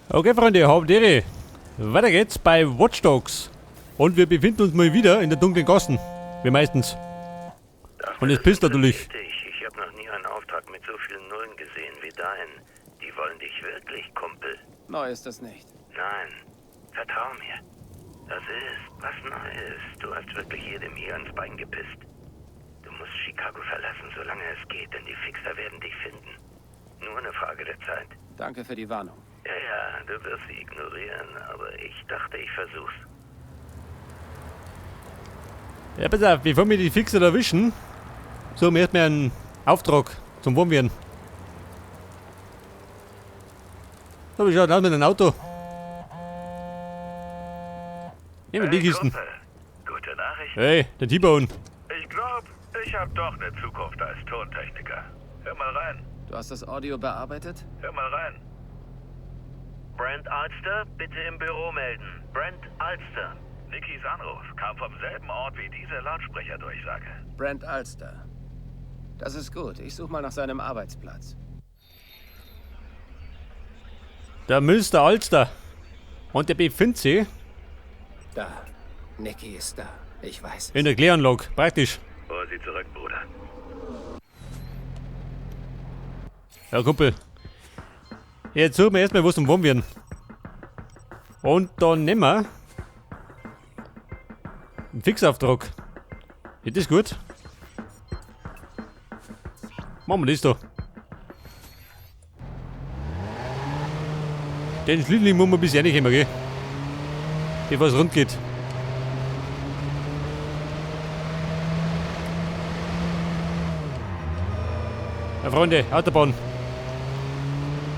Okay, Freunde, habt Ehre. Weiter geht's bei Watch Dogs. Und wir befinden uns mal wieder in der dunklen Gassen. Wie meistens. Und es pisst natürlich. Ich habe noch nie einen Auftrag mit so vielen Nullen gesehen wie deinen. Die wollen dich wirklich, Kumpel. Neu ist das nicht. Nein, vertrau mir. Das ist was Neues. Du hast wirklich jedem hier ans Bein gepisst. Du musst Chicago verlassen, solange es geht, denn die Fixer werden dich finden. Nur eine Frage der Zeit. Danke für die Warnung. Ja, ja, du wirst sie ignorieren, aber ich dachte, ich versuch's. Ja, pass auf, bevor wir die Fixer erwischen, so, wir erstmal einen Auftrag zum Warmwerden. So, wie schaut aus mit einem Auto? Nehmen wir die Kisten. Gute Nachricht. Hey, der T-Bone. Ich glaube, ich habe doch eine Zukunft als Tontechniker. Hör mal rein. Du hast das Audio bearbeitet? Hör mal rein. Brent Alster, bitte im Büro melden. Brent Alster. Nickys Anruf kam vom selben Ort wie diese Lautsprecherdurchsage. Brent Alster. Das ist gut. Ich suche mal nach seinem Arbeitsplatz. Der Mr. Alster. Und der befindet sich Da. Nicky ist da. Ich weiß. in der Kläranlage. Praktisch. Hol sie zurück, Bruder. Ja, Kumpel. Jetzt suchen wir erstmal was zum Warmwerden. Und dann nehmen wir einen Fixauftrag. Ist das gut? Machen wir das da. Den Schlüssel muss man bis reinkommen, gell? Bevor es rund geht. Ja, Freunde, Autobahn.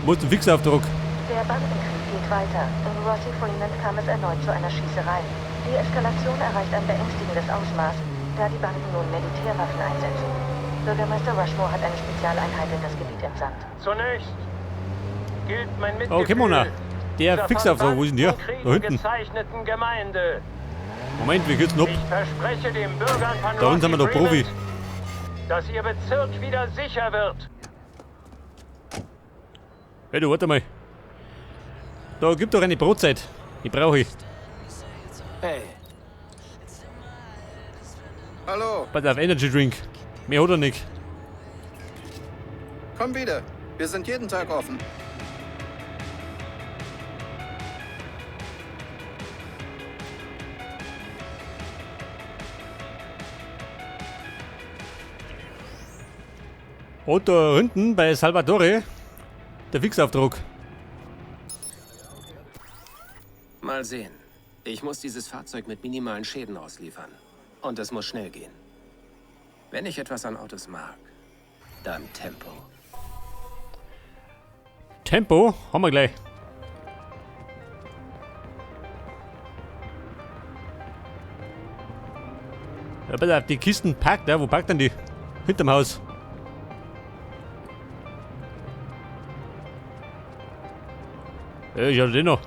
Muss zum Fixauftrag. Der Bandenkrieg geht weiter. In Rossi Fremont kam es erneut zu einer Schießerei. Die Eskalation erreicht ein beängstigendes Ausmaß, da die Banden nun Militärwaffen einsetzen. Bürgermeister Rushmore hat eine Spezialeinheit in das Gebiet entsandt. Zunächst gilt mein Mitgefühl. Okay, Mona. Der dieser Fixauftrag, von wo ist denn der? Bandenkriegen Da hinten. gezeichneten Gemeinde. Moment, wir kürzen ab. Ich verspreche den Bürgern von Da unten sind wir doch Rossi Profi. Fremont, dass ihr Bezirk wieder sicher wird. Hey, du, warte mal. Da gibt doch eine Brotzeit. Die brauche ich. Hey, Hallo, Pass auf, Energy Drink. Mehr hat er nicht. komm wieder. Wir sind jeden Tag offen. Und da hinten bei Salvatore der Fixauftrag. mal sehen. Ich muss dieses Fahrzeug mit minimalen Schäden ausliefern. Und es muss schnell gehen. Wenn ich etwas an Autos mag, dann Tempo. Tempo haben wir gleich. Ja, pass auf, die Kisten parkt er. Wo parkt denn die? Hinterm Haus. Ja, ich hab den noch.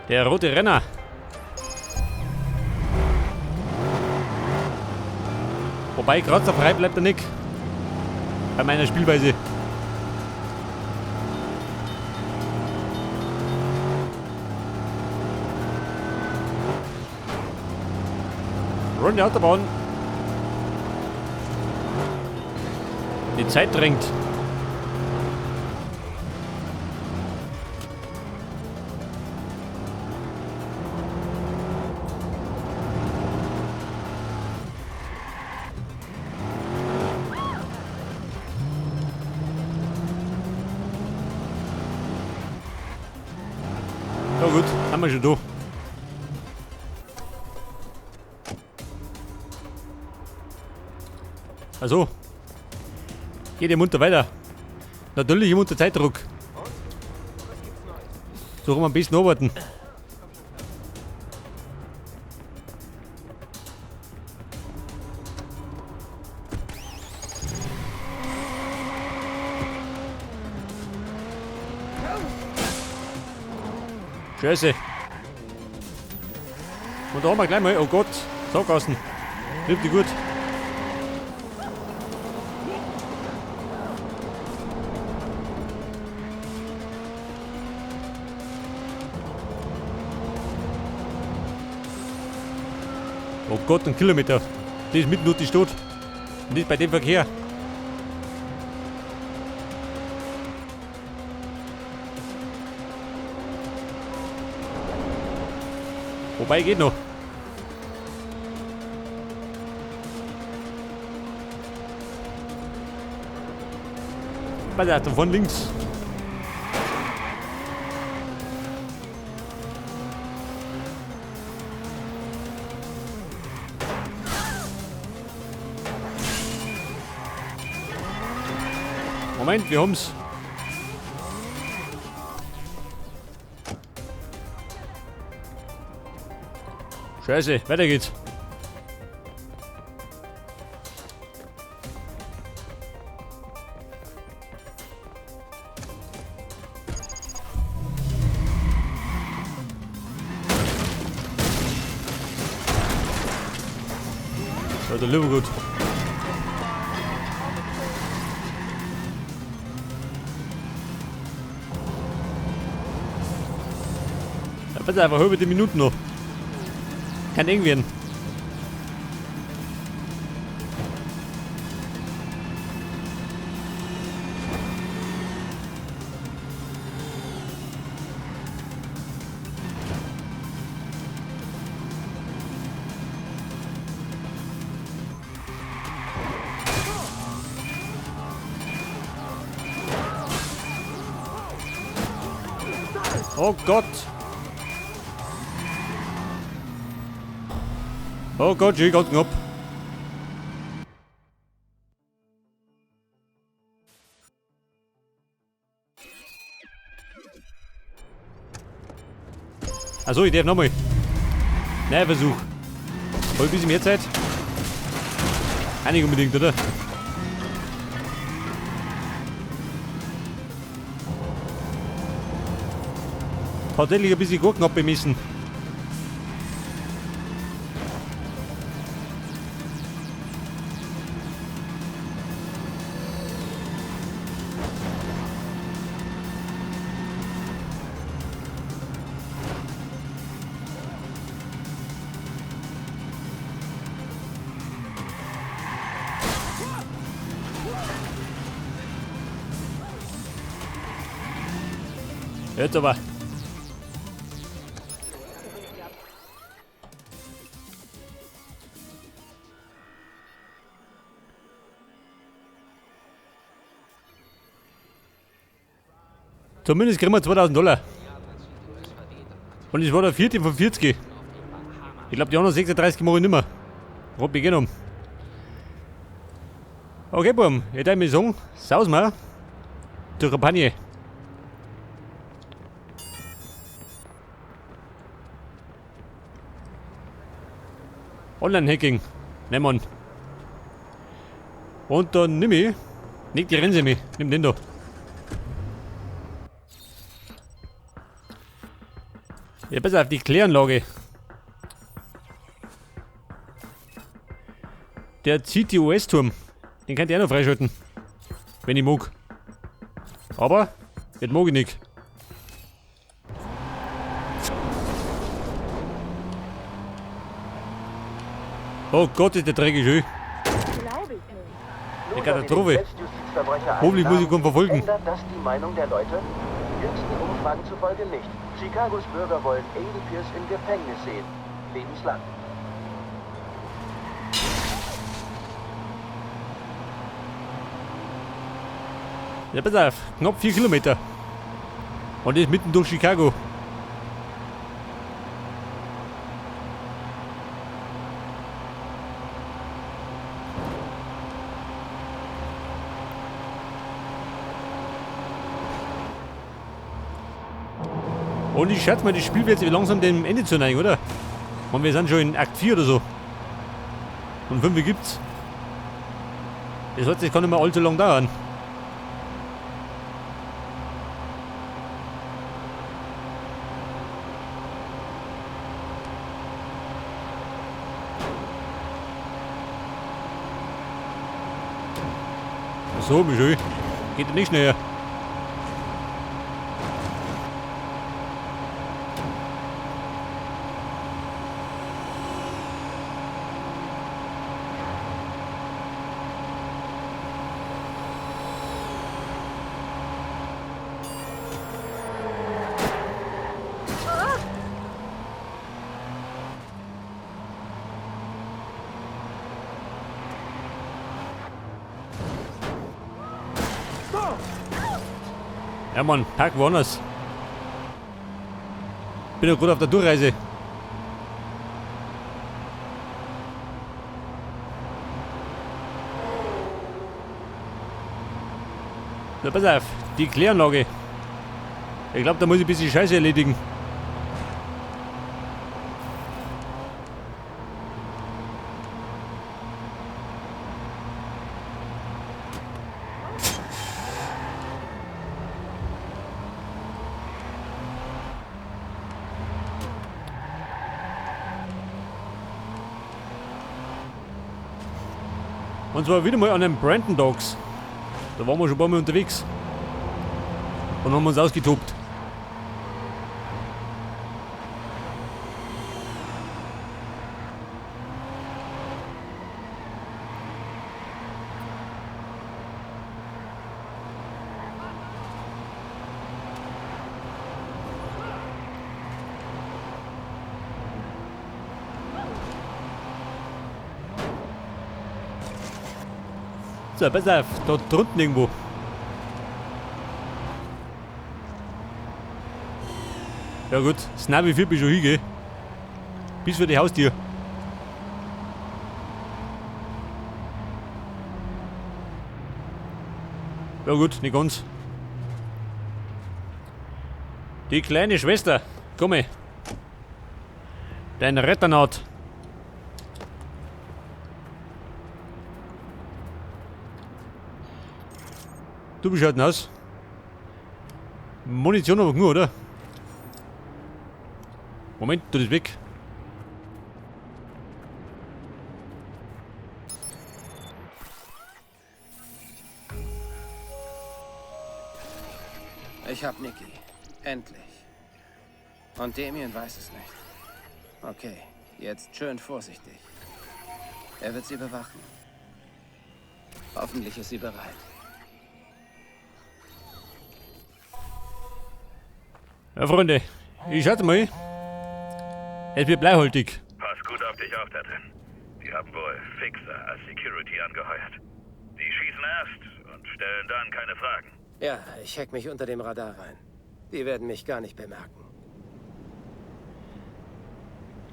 Der rote Renner. Wobei, kratzerfrei bleibt er nicht. Bei meiner Spielweise. Runde Autobahn. Die Zeit drängt. Ja gut, haben wir schon da. Also, geht ihr munter weiter. Natürlich im unter Zeitdruck. So rum am besten arbeiten. Scheiße. Und da haben wir gleich mal, oh Gott, Sackgassen. Trifft die gut. Oh Gott, ein Kilometer. Das ist mitten durch die Stadt. Und das bei dem Verkehr. Wobei, geht noch. Pass auf, von links. Moment, wir haben's. Scheiße, weiter geht's. So, der Livergood. Ja, pass auf, halbe die Minuten noch. Kann eng werden. Oh Gott! Oh Gott, ich ganz knapp. Achso, ich darf nochmal. Nein, Versuch. Hol ein bisschen mehr Zeit. Auch nicht unbedingt, oder? Tatsächlich ein bisschen gut knapp bemessen. Jetzt aber. Zumindest kriegen wir $2000. Und ich war der vierte von 40. Ich glaube, die anderen 36 mache ich nicht mehr. Rob mich genommen. Okay, Buam, ich darf mir sagen, saus mal zur Kampagne. Online-Hacking. Nehmen wir. Und dann nimm ich. Nicht die Rennsemi. Nimm den da. Ja, pass auf, die Kläranlage. Der zieht die US-Turm. Den könnt ihr auch noch freischalten. Wenn ich mag. Aber, das mag ich nicht. Oh Gott, ist der dreckig schön. Der Katastrophe. Hoffentlich muss ich keinen verfolgen. Ändert das die Meinung der Leute? Jüngsten Umfragen zufolge nicht. Chicagos Bürger wollen Aiden Pierce im Gefängnis sehen. Lebenslang. Ja, pass auf. Knapp 4 Kilometer. Und ist mitten durch Chicago. Und ich schätze mal, das Spiel wird sich langsam dem Ende zu neigen, oder? Und wir sind schon in Akt 4 oder so. Und 5 gibt's. Das heißt, das kann nicht mehr allzu lang dauern. So, wie schön. Geht ja nicht schneller. Ja Mann, park woanders. Bin ja gerade auf der Durchreise. Na, pass auf, die Kläranlage. Ich glaube, da muss ich ein bisschen Scheiße erledigen. Und zwar wieder mal an den Brandon Dogs. Da waren wir schon ein paar Mal unterwegs. Und haben uns ausgetobt. So, pass auf, da drunten irgendwo. Ja gut, das Navi führt mich schon hin, gell? Bis vor die Haustür. Ja gut, nicht ganz. Die kleine Schwester, komm her. Dein Retter naht. Du bist halt nass. Munition aber genug, oder? Moment, tu das weg. Ich hab Nikki. Endlich. Und Damien weiß es nicht. Okay, jetzt schön vorsichtig. Er wird sie bewachen. Hoffentlich ist sie bereit. Ja, Freunde, ich schalte mal. Es wird bleihaltig. Pass gut auf dich auf da drin. Die haben wohl Fixer als Security angeheuert. Die schießen erst und stellen dann keine Fragen. Ja, ich hack mich unter dem Radar rein. Die werden mich gar nicht bemerken.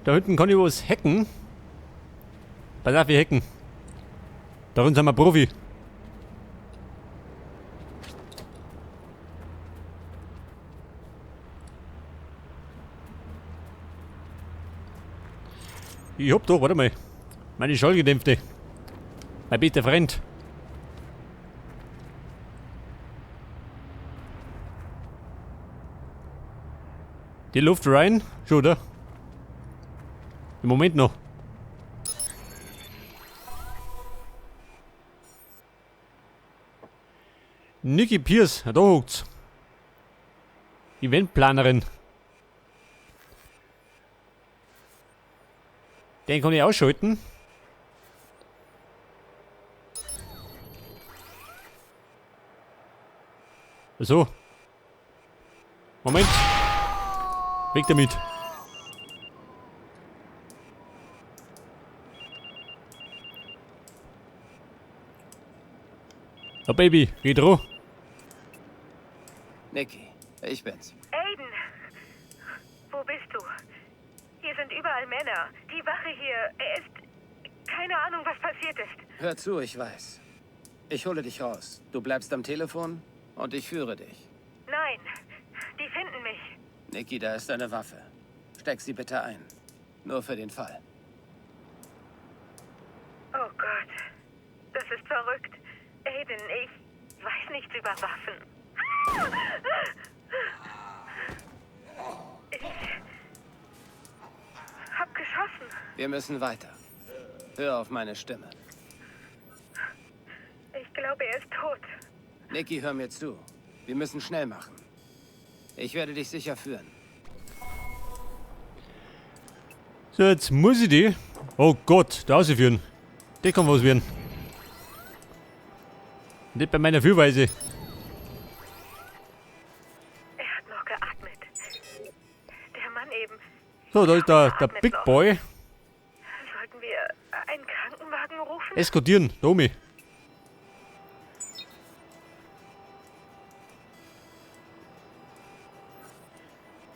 Da hinten kann ich was hacken. Pass auf, wir hacken. Darin sind wir Profi. Ich hab doch, warte mal. Meine Schallgedämpfte. Mein bester Freund. Die Luft rein, schon, oder? Im Moment noch. Nikki Pierce, da hockt's. Eventplanerin. Den kann ich ausschalten. So. Moment. Weg damit. Oh Baby, geh drauf. Nikki, ich bin's. Aiden, wo bist du? Hier sind überall Männer. Die Wache hier, er ist... Keine Ahnung, was passiert ist. Hör zu, ich weiß. Ich hole dich raus. Du bleibst am Telefon und ich führe dich. Nein, die finden mich. Nikki, da ist eine Waffe. Steck sie bitte ein. Nur für den Fall. Oh Gott, das ist verrückt. Aiden, ich weiß nichts über Waffen. Ich hab geschossen. Wir müssen weiter. Hör auf meine Stimme. Ich glaube, er ist tot. Nikki, hör mir zu. Wir müssen schnell machen. Ich werde dich sicher führen. So, jetzt muss ich die... Oh Gott, da rausführen. Die kann was werden. Nicht bei meiner Führweise. Er hat noch geatmet. Der Mann eben. So, da ist der Big Boy. Sollten wir einen Krankenwagen rufen? Eskortieren, Domi.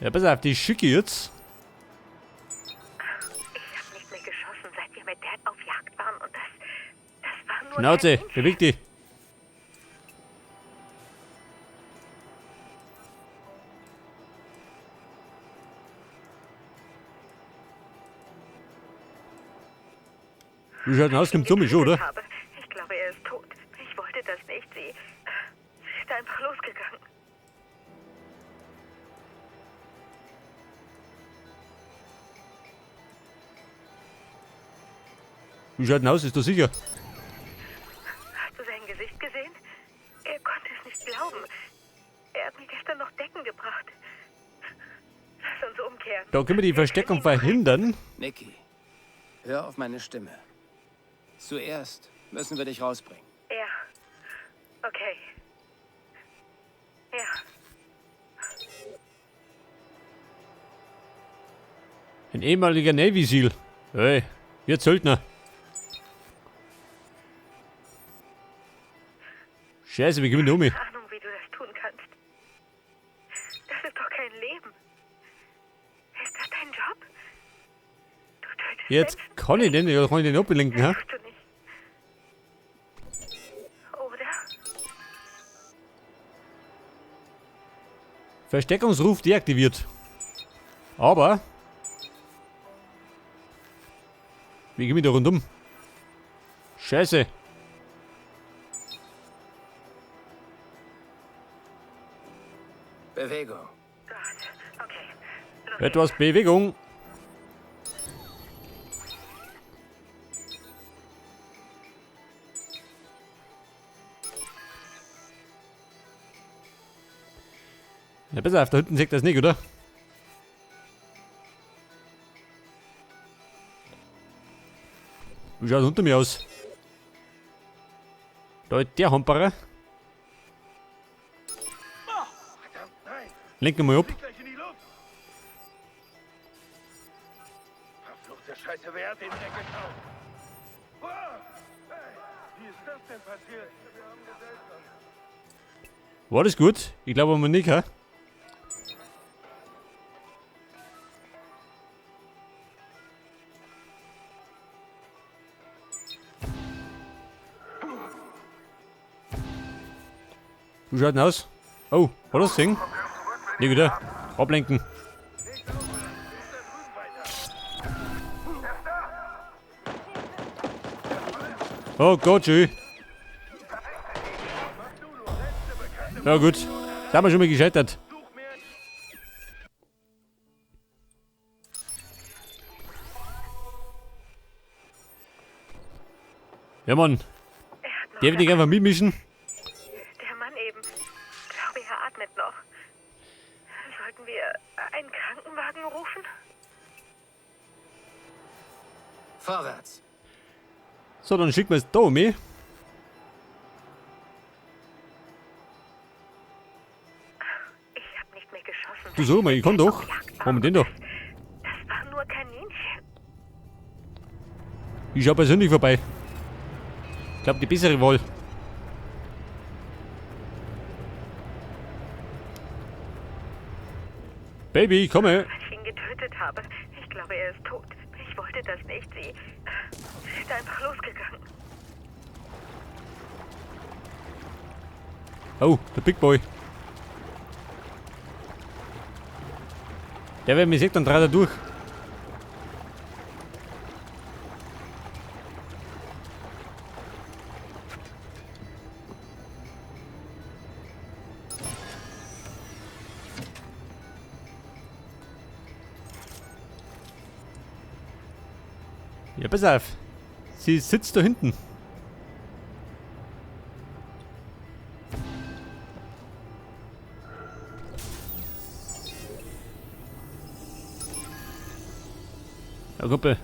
Ja, pass auf, die schicke ich jetzt. Ich habe nicht mehr geschossen, seit wir mit Dad auf Jagd waren. Und das war nur Schnauze, beweg dich. Wie schaut denn aus? Kommt Zombie schon, oder? Ich glaube, er ist tot. Ich wollte das nicht. Sie ist einfach losgegangen. Wie schaut denn aus? Ist du sicher? Hast du sein Gesicht gesehen? Er konnte es nicht glauben. Er hat mir gestern noch Decken gebracht. Lass uns umkehren. Da können wir die Versteckung verhindern. Nikki, hör auf meine Stimme. Zuerst müssen wir dich rausbringen. Ja. Okay. Ja. Ein ehemaliger Navy Seal. Hey, wir Söldner. Scheiße, wir gewinnen um. Keine Ahnung, wie du das tun kannst. Das ist doch kein Leben. Ist das dein Job? Du tötest Jetzt Menschen. kann ich den, ja, kann ich den ablenken, hä? Tust du nicht. Oder? Versteckungsruf deaktiviert. Aber wie gehen wir da rundum? Scheiße. Bewegung. Gott. Okay. Los Etwas Bewegung. Ja, besser auf, da hinten sieht das nicht, oder? Wie schaut unter mir aus? Da ist der Hamperer. Lenken wir mal ab. Verfluchte Scheiße, wer hat den Dreck gekauft? Hey, wie ist das denn passiert? War das gut? Ich glaube aber nicht, hä? Wie schaut denn aus? Oh, war das Ding? Ne, wieder. Ablenken. Oh Gott, schön. Ja gut, da haben wir schon mal gescheitert. Ja Mann, Er hat noch der will nicht einfach mitmischen. Der Mann eben. Ich glaube, er atmet noch. Sollten wir einen Krankenwagen rufen? Vorwärts. So, dann schicken wir es da um. Ich habe nicht mehr geschossen. Du so mal, ich kann doch. Warum denn doch? Das war nur Kaninchen. Ich schau persönlich vorbei. Ich glaube, die bessere Wahl. Baby, ich komme. Weil ich ihn getötet habe. Ich glaube, er ist tot. Ich wollte das nicht. Sie ist einfach losgegangen. Oh, der Big Boy. Der, wenn mich sieht, dann dreht er durch. Ja, pass auf. Sie sitzt da hinten. Ja, Kumpel.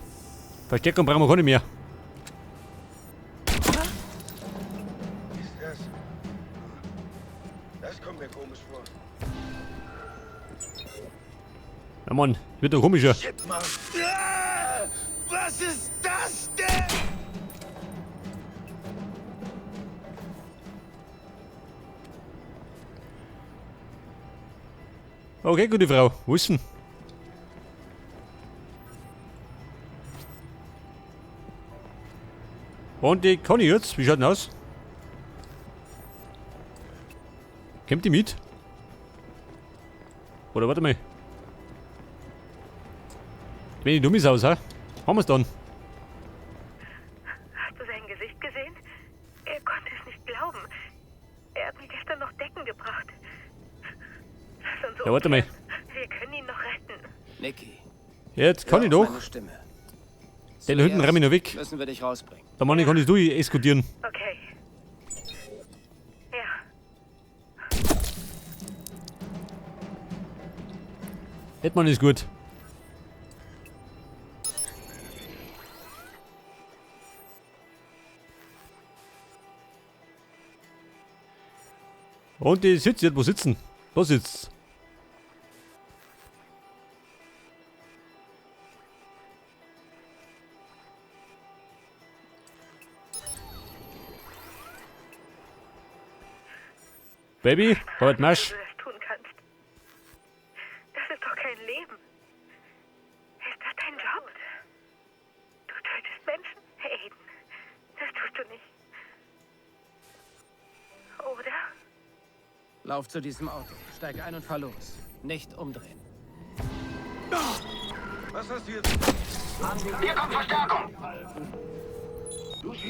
Versteckung brauchen wir keine mehr. Ist das? Das kommt mir komisch vor. Ja, Mann, wird doch komischer. Shit, Mann. Ah, was ist das denn? Okay, gute Frau. Wo ist denn? Und die Conny jetzt? Wie schaut denn aus? Kommt die mit? Oder warte mal. Wenn die dumm ist aus, ha? Haben wir's dann. Hast du sein Gesicht gesehen? Er konnte es nicht glauben. Er hat mir gestern noch Decken gebracht. Lass uns Ja, warte mal. Wir können ihn noch retten. Nikki. Jetzt kann ich doch. Den hinten renne ich noch weg. Müssen wir dich rausbringen. Da Mann, ich kann ich durch eskortieren. Okay. Ja. Hetman ist gut. Und die sitzt jetzt, wo sitzen? Da sitzt. Baby, halt Marsch. Wie du das tun kannst. Das ist doch kein Leben. Ist das dein Job? Du tötest Menschen? Aiden, das tust du nicht. Oder? Lauf zu diesem Auto. Steig ein und fahr los. Nicht umdrehen. Was hast du jetzt? Hier kommt Verstärkung!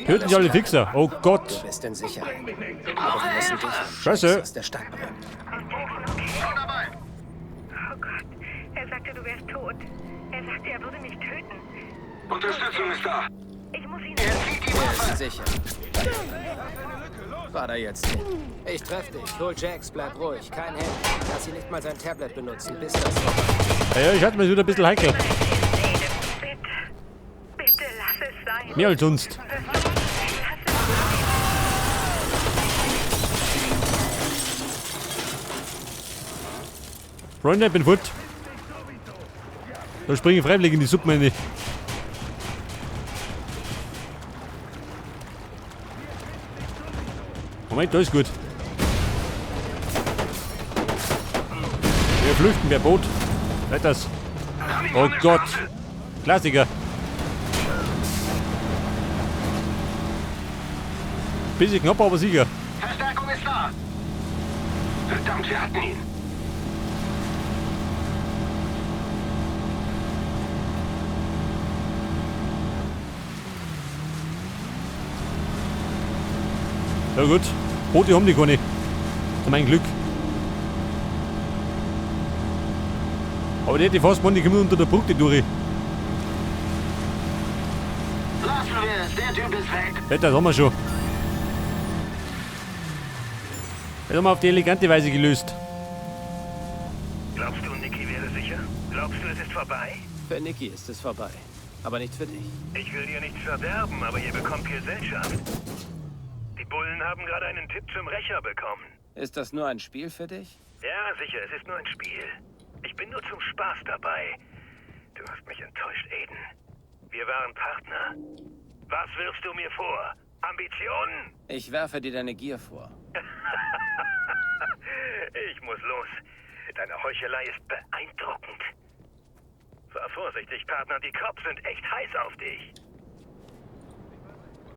Töten sie alle Fixer. Oh Gott. Du bist in Sicherheit. Aber wir müssen dich Scheiße. aus der Stadt bringen. Ist Jackson okay? Oh Gott, er sagte, du wärst tot. Er sagte, er würde mich töten. Unterstützung ist da! Ich muss ihn... Er ist sicher. Fahr da jetzt hin. Ich treff dich. Hol Jax, bleib ruhig. Kein Handy. Lass ihn nicht mal sein Tablet benutzen, bis das vorbei ist. Ja, ich hatte mir wieder ein bisschen heikel. Bitte, bitte lass es sein. Mehr als sonst. Freunde, ich bin fort. Da springe ich freiwillig in die Suppe rein. Moment, da ist gut. Wir flüchten per Boot. Weiters. Oh Gott. Klassiker. Bisschen knapp, aber sicher. Verstärkung ist da! Verdammt, wir hatten ihn! Ja gut. Boote haben die keine. Zu meinem Glück. Aber die hätte ich fast gemeint, die kommen unter der Brücke durch. Lassen wir es, der Typ ist weg! Das haben wir schon. Das haben wir auf die elegante Weise gelöst. Glaubst du, Nikki wäre sicher? Glaubst du, es ist vorbei? Für Nikki ist es vorbei. Aber nicht für dich. Ich will dir nichts verderben, aber ihr bekommt Gesellschaft. Die Bullen haben gerade einen Tipp zum Rächer bekommen. Ist das nur ein Spiel für dich? Ja, sicher, es ist nur ein Spiel. Ich bin nur zum Spaß dabei. Du hast mich enttäuscht, Aiden. Wir waren Partner. Was wirfst du mir vor? Ambitionen? Ich werfe dir deine Gier vor. Ich muss los. Deine Heuchelei ist beeindruckend. Fahr vorsichtig, Partner. Die Cops sind echt heiß auf dich.